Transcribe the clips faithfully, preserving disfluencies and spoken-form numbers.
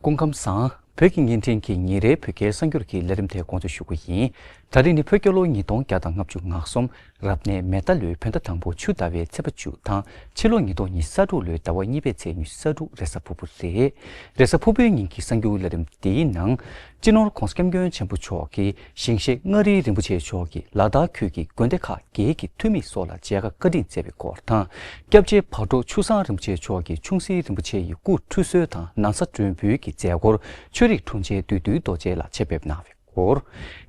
སྐུ་ཁམས་བཟང་། བོད་ཀྱི་བརྙན་འཕྲིན་གྱི་ཉིན་རེའི་བོད་སྐད་གསར་འགྱུར་གྱི་ལས་རིམ་དེ་དགོངས་རྫོགས་ཞུ་གི་ཡིན། ད་རིང་ནི་བོད་རྒྱལ་ལོ་ཉིས་སྟོང་བརྒྱ་དང་ལྔ་བཅུ་ང་གསུམ། རབ་གནས་མེ་རྟ་ལོའི་བོད་ཟླ་དང་པོ་ཆུ་ཟླ་བའི་ཚེས་པ་བཅུ་དང་། ཕྱི་ལོ་ཉིས་སྟོང་ཉི་ཤུ་རྩ་དྲུག་ལོའི་ཟླ་བ་གཉིས་པའི་ཚེས་ཉི་ཤུ་རྩ་དྲུག་རེས་གཟའ་ཕུར་བུ་རེད། རེས་གཟའ་ཕུར་བུའི་ཉིན་གྱི་གསར་འགྱུར་ལས་རིམ་འདིའི་ནང་། སྤྱི་ནོར་༧གོང་ས་༧སྐྱབས་མགོན་ཆེན་པོ་མཆོག་གིས་ཞིང་གཤེགས་མངའ་རིས་རིན་པོ་ཆེ་མཆོག་གིས་ལ་དྭགས་ཁུལ་གྱི་དགོན་སྡེ་ཁག་བརྒྱད་ཀྱི་འཐུས་མི་སོགས་ལ་མཇལ་ཁ་བཀའ་དྲིན་སྩལ་བའི་སྐོར་དང་། སྐྱབས་རྗེ་བག་དྲོ་ཆུ་བཟང་རིན་པོ་ཆེ་མཆོག་གིས་ཆུང་སྲིད་རིན་པོ་ཆེ་ཡི་སྐུ་ཁྲུས་གསོལ་དང་ན་བཟའ་སྒྲོན་འབུལ་གྱི་མཛད་སྒོར་ཆོས་རིག་དྲུང་ཆེ་བདུད་འདུལ་རྡོ་རྗེ་ལགས་ཆེད་ཕེབས་གནང་བའི་སྐོར།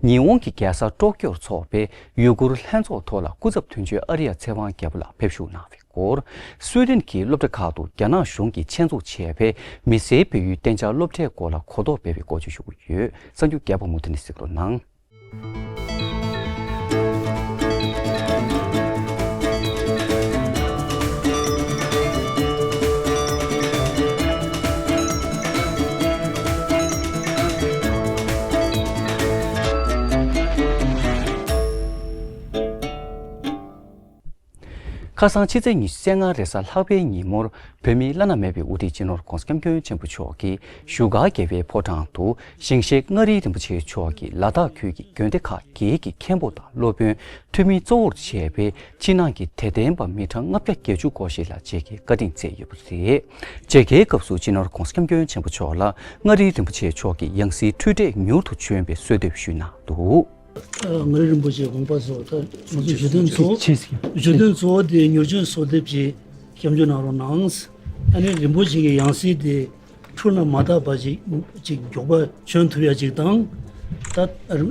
ཉི་ཧོང་གི་རྒྱལ་ས་ཀྲོ་ཀྱོར་འཚོགས་པའི་ཡུ་གུར་ལྷན་ཚོགས་ཐོག་ལ་སྐུ་ཚབ་དོན་གཅོད་ཨ་རི་ཡ་ཚེ་དབང་རྒྱལ་པོ་ལགས་ཕེབས་བཞུགས་གནང་བའི་སྐོར། སུའེ་ཏེན་གྱི་སློབ་གྲྭ་ཁག་ཏུ་རྒྱ་ནག་གཞུང་གིས་ཆེད་འཛུགས་བྱས་པའི་མི་སེར་བལ་ཡུལ་གཏན་འཇགས་སློབ་གྲྭའི་སྐོར་ལ་གོ་རྟོགས་སྤེལ་བའི་སྐོར་བཅས་ཞུ་གི་ཡོད། གསར་འགྱུར་རྒྱས་པ་མུ་མཐུད་ནས་གཟིགས་རོགས་གནང་། ཁ་སང་ཕྱི་ཚེས་ཉི་ཤུ་རྩ་ལྔ་རེས་གཟའ་ལྷག་པའི་ཉིན་མོར། བོད་མིའི་བླ་ན་མེད་པའི་དབུ་ཁྲིད་སྤྱི་ནོར་༧གོང་ས་༧སྐྱབས་མགོན་ཆེན་པོ་མཆོག་གིས་བཞུགས་སྒར་རྒྱལ་བའི་ཕོ་བྲང་དུ་ཞིང་གཤེགས་མངའ་རིས་རིན་པོ་ཆེ་མཆོག་གིས་ལ་དྭགས་ཁུལ་གྱི་དགོན་སྡེ་ཁག་བརྒྱད་ཀྱི་མཁན་པོ་དང་སློབ་དཔོན། འཐུས་མི་གཙོ་བོར་བྱས་པའི་ཕྱི་ནང་གི་དད་ལྡན་པ་མི་གྲངས་ལྔ་བརྒྱ་བརྒྱད་ཅུ་སྐོར་ཞིག་ལ་མཇལ་ཁའི་བཀའ་དྲིན་སྩལ་ཡོད་པ་རེད། མཇལ་ཁའི་སྐབས་སུ་སྤྱི་ནོར་༧གོང་ས་༧སྐྱབས་མགོན་ཆེན་པོ་མཆོག་ལ་མངའ་རིས་རིན་པོ་ཆེ་མཆོག་གི་ཡང་སྲིད་འཁྲུལ་འཕྲལ་མྱུར་དུ་བྱོན་པའི་གསོལ་འདེབས་ཞུས་གནང་འདུག། མངའ་རིས་རིན་པོ་ཆེའི་དགོངས་པ་སོགས་ད་ང་ཚོ་ཞུ་དོན་གཙོ་བོ་ཞུ་དོན་གཙོ་བོ་དེ་མྱུར་བྱོན་གསོལ་འདེབས་ཀྱི་སྐྱབས་འཇུག་གནང་རོགས་གནང་། ཨ་ནི་རིན་པོ་ཆེ་གི་ཡང་སྲིད་དེ་འཁྲུལ་ལ་མ་བརྟགས་པ་ཅིག་ཅིག་མགྱོགས་པ་བྱོན་ཐུབ་ཡ་ཅིག་དང་། ད་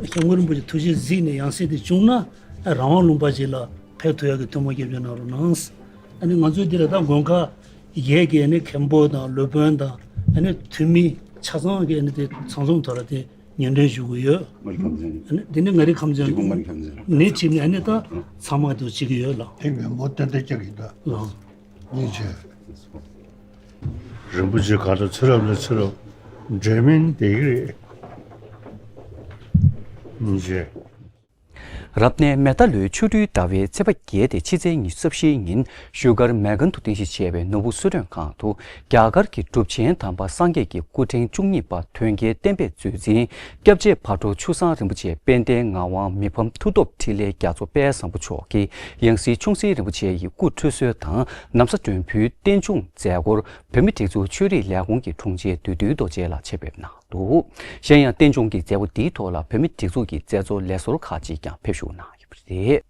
སྐྱབས་མགོན་རིན་པོ་ཆེ་ཐུགས་རྗེས་གཟིགས་ནས་ཡང་སྲིད་དེ་བྱུང་ན་རང་དབང་ལུང་པ་ཅིག་ལ་ཕེབས་ཐུབ་ཡ་གི་ཐུགས་སྨོན་སྐྱབས་འཇུག་གནང་རོགས་གནང་། ཨ་ནི་ང་ཚོའི་འདི་ལ་ད་དགོན་ཁག་བརྒྱད་ཀྱི་ཨ་ནི་མཁན་པོ་དང་སློབ་དཔོན་དང་ཨ་ནི་འཐུས་མི་ཆ་ཚང་གི་ཨ་ནི་དེ་ཚང་འཛོམས་ཐོག་ལ་དེ་ཉན་སྤྲོད་ཞུ་གི་ཡོད། མངའ་རིས་ཁམས་ཚན། ཨ་ནི་འདི་ནི་མངའ་རིས་ཁམས་ཚན་འདི་གུ་མངའ་རིས་ཁམས་ཚན་ནས་ཁྲིད་ནས་ཨ་ནི་ད་ཚང་མ་དུ་བྱེད་ཀྱི་ཡོད་ལགས། དེ་མགོན་པོ་བསྟན་དར་སྐྱབས་ཀྱི་ད་ལགས། ཉིན་བྱེད། རིན་པོ་ཆེ་ག་ད་ཚེ་རབས་ནས་ཚེ་རབས་འབྲེལ་མིན་བསྡད་ཀྱི་རེད། ཉིན་བྱེད། རབ་གནས་མེ་རྟ་ལོའི་ཆོ་འཕྲུལ་ཟླ་བའི་ཚེས་པ་བརྒྱད་དེ་ཕྱི་ཚེས་ཉི་ཤུ་རྩ་བཞིའི་ཉིན་བཞུགས་སྒར་མེ་གྷན་དུ་རྟེན་གཞི་བྱས་པའི་ནོར་བུ་གསོལ་མགྲོན་ཁང་དུ་རྒྱ་གར་གྱི་གྲུབ་ཆེན་དམ་པ་སངས་རྒྱས་ཀྱི་སྐུ་ཕྲེང་བཅུ་གཉིས་པ་དོན་རྒྱལ་བསྟན་པའི་མཛོད་འཛིན་སྐྱབས་རྗེ་བག་དྲོ་ཆུ་བཟང་རིན་པོ་ཆེ་དཔལ་ལྡན་ངག་དབང་མི་ཕམ་མཐུ་སྟོབས་འཕྲིན་ལས་རྒྱ་མཚོ་དཔལ་བཟང་པོ་མཆོག་གི་ཡང་སྲིད་ཆུང་སྲིད་རིན་པོ་ཆེ་ཡི་སྐུ་ཁྲུས་གསོལ་དང་ན་བཟའ་སྒྲོན་འབུལ་རྟེན་འབྱུང་མཛད་སྒོར་བོད་མི་སྒྲིག་འཛུགས་ཆོས་རིག་ལས་ཁུངས་ཀྱི་དྲུང་ཆེ་བདུད་འདུལ་རྡོ་རྗེ་ལགས་ཆེད་ཕེབས་གནང་འདུག། གཞན་ཡང་རྟེན་འབྱུང་གི་མཛད་སྒོ་འདིའི་ཐོག་ལ་བོད་མི་སྒྲིག་འཛུགས་ཀྱི་མཛད་གཙོ་ལས་ཟུར་ཁག་ཅིག་ཀྱང་ཕེབས་བཞུགས་གནང་ཡོད་པ་རེད།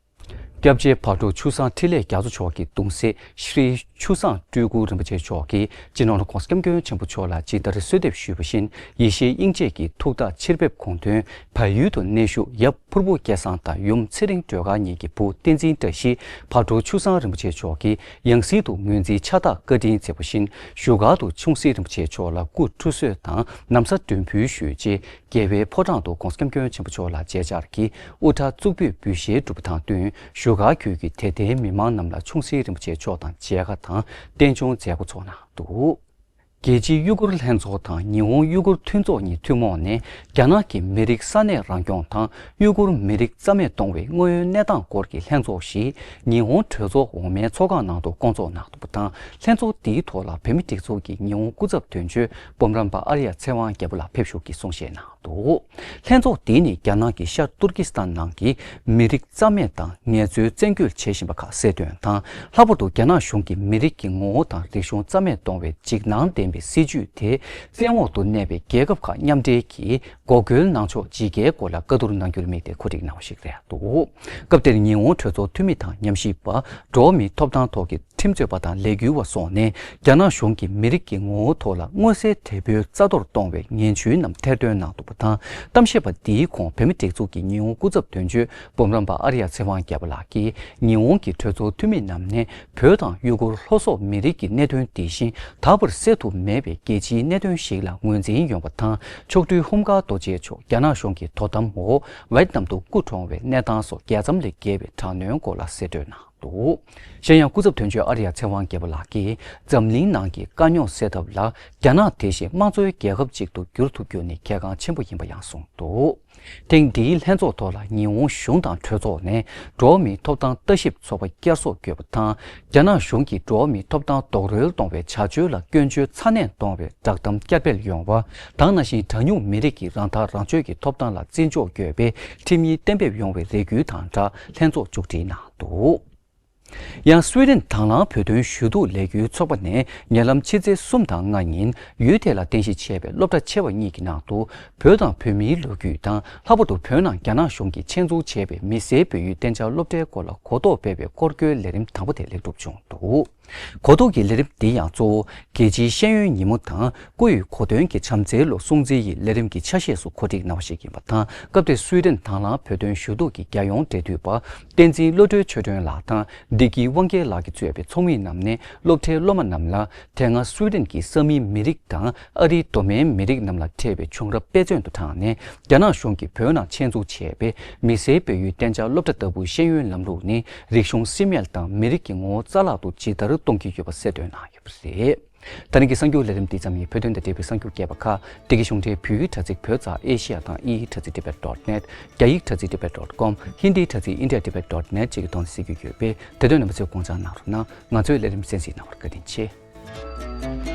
སྐྱབས་རྗེ་བག་དྲོ་ཆུ་བཟང་འཕྲིན་ལས་རྒྱ་མཚོ་མཆོག་གི་གདུང་སྲས་ཤྲི་ཆུ་བཟང་སྤྲུལ་སྐུ་རིན་པོ་ཆེ་མཆོག་གིས་སྤྱི་ནོར་༧གོང་ས་༧སྐྱབས་མགོན་ཆེན་པོ་མཆོག་ལ་ཇི་ལྟར་གསོལ་འདེབས་ཞུས་པ་བཞིན་ཡེ་ཤེས་དབྱིངས་དཔྱད་ཀྱི་ཐུགས་ཐག་ཕྱིར་ཕེབས་དགོངས་དོན། བལ་ཡུལ་དུ་གནས་བཞུགས་ཡབ་ཕུར་བུ་སྐལ་བཟང་དང་ཡུམ་ཚེ་རིང་སྒྲོལ་དཀར་གཉིས་ཀྱི་བུ་བསྟན་འཛིན་བཀྲ་ཤིས་བག་དྲོ་ཆུ་བཟང་རིན་པོ་ཆེ་མཆོག་གིས་ཡང་སྲིད་དུ་ངོས་འཛིན་ཕྱག་རྟགས་བཀའ་དྲིན་སྩལ་བ་བཞིན་བཞུགས་སྒར་དུ་ཆུང་སྲིད་རིན་པོ་ཆེ་མཆོག་ལ་སྐུ་ཁྲུས་གསོལ་དང་ན་བཟའ་སྒྲོན་འབུལ་ཞུས་རྗེས། རྒྱལ་བའི་ཕོ་བྲང་དུ་༧གོང་ས་༧སྐྱབས་མགོན་ཆེན་པོ་མཆོག་ལ་མཇལ་བཅར་གྱིས་དབུ་སྐྲ་གཙུག་ཕུད་འབུལ་བཞེས་གྲུབ་པ་དང་བསྟུན་བཞུགས་སྒར་ཁུལ་གྱི་དད་ལྡན་མི་མང་རྣམས་ལ་ཆུང་སྲིད་རིན་པོ་ཆེ་མཆོག་དང་མཇལ་ཁ་དང་རྟེན་འབྱུང་མཛད་སྒོ་ཚོགས་གནང་འདུག། རྒྱལ་སྤྱིའི་ཡུ་གུར་ལྷན་ཚོགས་དང་ཉི་ཧོང་ཡུ་གུར་མཐུན་ཚོགས་གཉིས་ཐུན་མོང་ནས་རྒྱ་ནག་གི་མི་རིགས་ས་གནས་རང་སྐྱོང་དང་ཡུ་གུར་མི་རིགས་རྩ་མེད་གཏོང་བའི་དངོས་ཡོད་གནས་སྟངས་སྐོར་གྱི་ལྷན་ཚོགས་ཤིག་ཉི་ཧོང་གྲོས་ཚོགས་འོག་མའི་ཚོགས་ཁང་ནང་དུ་བསྐོང་ཚོགས་གནང་འདུག་པ་དང་། ལྷན་ཚོགས་འདིའི་ཐོག་ལ་བོད་མི་སྒྲིག་འཛུགས་ཀྱི་ཉི་ཧོང་སྐུ་ཚབ་དོན་གཅོད་སྤོམ་རམས་པ་ཨར་ཡ་ཚེ་དབང་རྒྱལ་པོ་ལགས་ཕེབས་ཞུགས་ཀྱིས་གསུང་བཤད་གནང་འདུག། ལྷན་ཚོགས་འདི་ནི་རྒྱ་ནག་གི་ཤར་ཏུར་ཀི་སི་ཐན་ནང་གི་མི་རིགས་རྩ་མེད་དང་ངལ་རྩོལ་བཙན་རྒོལ་བྱེད་བཞིན་པ་ཁག་གསལ་སྟོན་དང་། ལྷག་པར་དུ་རྒྱ་ནག་གཞུང་གིས་མི་རིགས་ཀྱི་ངོ་བོ་དང་རིག་གཞུང་རྩ་མེད་གཏོང་བའི་འཇིགས་སྣང་ལྡན་པའི་སྲིད་བྱུས་དེ་བཙན་འོག་ཏུ་གནས་པའི་རྒྱལ་ཁབ་ཁག་མཉམ་འབྲེལ་གྱིས་འགོག་རྒོལ་གནང་ཕྱོགས་ཇི་དགེའི་སྐོར་ལ་བཀའ་བསྡུར་གནང་རྒྱུར་དམིགས་ཏེ་གོ་སྒྲིག་གནང་བ་ཞིག་རེད་འདུག། སྐབས་དེར་ཉི་ཧོང་གྲོས་ཚོགས་འཐུས་མི་དང་ཉམས་ཞིབ་པ། འགྲོ་བ་མིའི་ཐོབ་ཐང་ཐོག་གི་ཁྲིམས་རྩོད་པ་དང་ལས་འགུལ་བ་སོགས་ནས་རྒྱ་ནག་གཞུང་གིས་མི་རིགས་ཀྱི་ངོ་བོ་ཐོག་ལ་མངོན་གསལ་དོད་པོས་རྩ་གཏོར་གཏོང་བའི་ངན་བྱུས་རྣམས་ཐེར་འདོན་གནང་འདུག་པ་དང་། གཏམ་བཤད་པ་འདིའི་གོང་བོད་མི་སྒྲིག་འཛུགས་ཀྱི་ཉི་ཧོང་སྐུ་ཚབ་དོན་གཅོད་སྤོམ་རམས་པ་ཨར་ཡ་ཚེ་དབང་རྒྱལ་པོ་ལགས་ཀྱིས་ཉི་ཧོང་གི་གྲོས་ཚོགས་འཐུས་མི་རྣམས་ནས་བོད་དང་ཡུ་གུར་ལྷོ་སོག་མི་རིགས་ཀྱི་གནད་དོན་འདི་བཞིན་ད་བར་སེལ་ཐུབ་མེད་པའི་རྒྱལ་སྤྱིའི་གནད་དོན་ཞིག་ལ་ངོས་འཛིན་ཡོང་བ་དང་། མཆོག་སྤྲུལ་ཧུམ་ཁ་རྡོ་རྗེ་མཆོག་རྒྱ་ནག་གཞུང་གི་དོ་དམ་འོག་ཝེད་ནམ་དུ་སྐུ་གྲོངས་བའི་གནས་སྟངས་སོགས་རྒྱལ་མཚམས་ལས་བརྒལ་བའི་དྲག་གནོན་སྐོར་ལ་གསལ་བཀྲོལ་གནང་། འདུག་གཞན་ཡང་སྐུ་ཚབ་དོན་གཅོད་ཨ་རི་ཡ་ཚེ་དབང་རྒྱལ་པོ་ལགས་ཀྱིས་འཛམ་གླིང་ནང་གི་དཀའ་རྙོག་སེལ་ཐབས་ལ་རྒྱ་ནག་དེ་བཞིན་དམངས་གཙོའི་རྒྱལ་ཁབ་ཅིག་ཏུ་འགྱུར་ཐུབ་རྒྱུ་ནི་གལ་འགངས་ཆེན་པོ་ཡིན་པ་ཡང་གསུངས་འདུག་ཐེངས་འདིའི་ལྷན་ཚོགས་ཐོག་ལ་ཉི་ཧོང་གཞུང་དང་གྲོས་ཚོགས་ནས་འགྲོ་བ་མིའི་ཐོབ་ཐང་ལྟ་ཞིབ་ཚོགས་པ་བསྐྱར་གསོ་དགོས་པ་དང་། རྒྱ་ནག་གཞུང་གིས་འགྲོ་བ་མིའི་ཐོབ་ཐང་རྡོག་རོལ་གཏོང་བའི་བྱ་སྤྱོད་ལ་སྐྱོན་བརྗོད་ཚ་ནན་གཏོང་བའི་བསྒྲགས་གཏམ་བསྐྱར་སྤེལ་ཡོང་བ་དང་། ནང་བཞིན་གྲངས་ཉུང་མི་རིགས་ཀྱི་རང་ཐག་རང་གཅོད་ཀྱི་ཐོབ་ཐང་ལ་བརྩི་འཇོག་དགོས་པའི་ཁྲིམས་ཡིག་གཏན་འབེབས་ཡོང་བའི་རེ་སྐུལ་དང་སྦྲགས་ལྷན་ཚོགས་མཇུག་སྒྲིལ་གནང་འདུག་ཡང་སུའེ་ཏེན་དང་བླངས་བོད་དོན་ཞུ་གཏུག་ལས་འགུལ་ཚོགས་པ་ནས་ཉེ་ལམ་ཕྱི་ཚེས་གསུམ་དང་ལྔ་ཉིན་ཡུལ་དེ་ལ་རྟེན་གཞི་བྱས་པའི་སློབ་གྲྭ་ཆེ་བ་གཉིས་ཀྱི་ནང་དུ་བོད་དང་བོད་མིའི་ལོ་རྒྱུས་དང་། ལྷག་པར་དུ་བོད་ནང་རྒྱ་ནག་གཞུང་གིས་ཆེད་འཛུགས་བྱས་པའི་མི་སེར་བོད་ཡིག་གཏན་འཇགས་སློབ་གྲྭའི་སྐོར་ལ་གོ་རྟོགས་སྤེལ་བའི་སྐོར་སྐྱོད་ལས་རིམ་དང་པོ་དེ་ལེགས་གྲུབ་བྱུང་འདུག་གོ་རྟོགས་ཀྱི་ལས་རིམ་འདི་ཡང་གཙོ་བོ་རྒྱལ་སྤྱིའི་ཤེས་ཡོན་ཉིན་མོ་དང་། སྐུ་ཡི་གོ་སྟོན་གྱི་བྱམས་བརྩེའི་ལོ་སྲུང་བརྩི་ཡི་ལས་རིམ་གྱི་ཆ་ཤས་སུ་གོ་སྒྲིག་གནང་བ་ཞིག་ཡིན་པ་དང་། སྐབས་དེར་སུའེ་ཏེན་དང་བླངས་བོད་དོན་ཞུ་གཏུག་གི་རྒྱལ་ཡོངས་འབྲེལ་མཐུད་པ་བསྟན་འཛིན་བློ་གྲོས་ཆོས་སྒྲོན་ལགས་དང་བདེ་སྐྱིད་དབང་རྒྱལ་ལགས་ཀྱིས་གཙོས་པའི་ཚོགས་མི་རྣམས་ནས་སློབ་གྲྭའི་སློབ་མ་རྣམས་ལ་དེ་སྔ་སུའེ་ཏེན་གྱི་ས་མིང་མི་རིགས་དང་ཨ་རིའི་གདོད་མའི་མི་རིགས་རྣམས་ལ་འཕྲད་པའི་བྱུང་རབས་དཔེ་མཚོན་དུ་དྲངས་ནས། རྒྱ་ནག་གཞུང་གིས་བོད་ནང་ཆེད་འཛུགས་བྱས་པའི་མི་སེར་བོད་ཡིག་གཏན་འཇགས་སློབ་གྲྭ་ལྟ་བུའི་ཤེས་ཡོན་ལམ་ལུགས་ནི་རིག་གཞུང་སྲིད་མེད་དང་མི་རིགས་ཀྱི་ངོ་བོ་རྩ་བརླག་ཏུ་ཇི་ལྟར་གཏོང་གི་ཡོད་པ་གསལ་སྟོན་གནང་ཡོད་པ་རེད། ད་རིང་གི་གསར་འགྱུར་ལས་རིམ་འདི་ཙམ་ཡིན། བོད་དོན་དང་འབྲེལ་བའི་གསར་འགྱུར་རྒྱས་པ་ཁག་འདི་གའི་གཞུང་འབྲེལ་བོད་ཡིག་དྲ་ཚིགས་བོད་ཙ་ཨེ་ཤི་ཡ་དང་དབྱིན་ཡིག་དྲ་ཚིགས་tibet dot net། རྒྱ་ཡིག་དྲ་ཚིགས་tibet dot com། ཧིན་དིའི་དྲ་ཚིགས་india tibet dot net་བཅས་ཀྱི་ཐོག་ནས་གཟིགས་རྒྱུ་ཡོད་པས། དེ་དོན་རྣམ་པ་ཚོས་དགོངས་འཇགས་གནང་རོགས་གནང་། ང་ཚོའི་ལས་རིམ་གསན་གཟིགས་གནང་བར་བཀའ་དྲིན་ཆེ།